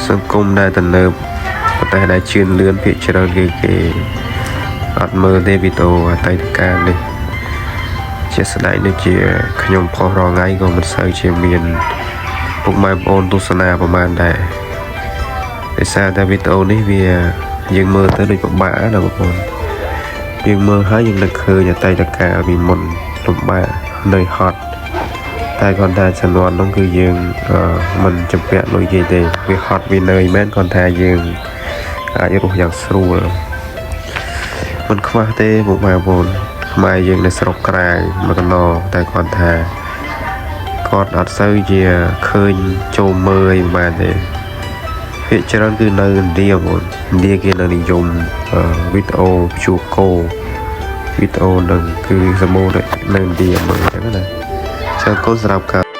សង្គមដែលទំនើបប្រទេសដែលជឿនលឿនភាគច្រើនគឺគេអត់មើលទេវីដេអូអតីតកាលនេះជាស្ដែងដូចជាខ្ញុំផុសរាល់ថ្ងៃក៏មិនសូវជាមានពុកម៉ែបងប្អូនទស្សនាប្រហែលដែរដោយសារតែវីដេអូនេះវាយើងមើលទៅដូចពិបាកណាបងប្អូនយើងមើលហើយយើងនឹកឃើញអតីតកាលពីមុនលំបាកនឿយហត់ តែគាត់ថាជំនាន់នោះគឺយើងអឺមិនជំពាក់លុយគេទេវាហត់វានឿយមែនគាត់ថាយើងអាចរស់យ៉ាងស្រួលមិនខ្វះទេពុកម៉ែបងប្អូនខ្មែរយើងនៅស្រុកក្រៅមកកណោតែគាត់ថាគាត់អត់សូវជាឃើញចូលមើលអីបានទេភាគច្រើនគឺនៅឥណ្ឌាបងប្អូនឥណ្ឌាគេនៅនិយមអឺវីដេអូភ្ជួរគោវីដេអូនឹងគឺសម្បូរនៅឥណ្ឌាមើលអញ្ចឹងណា អរគុណសម្រាប់ការ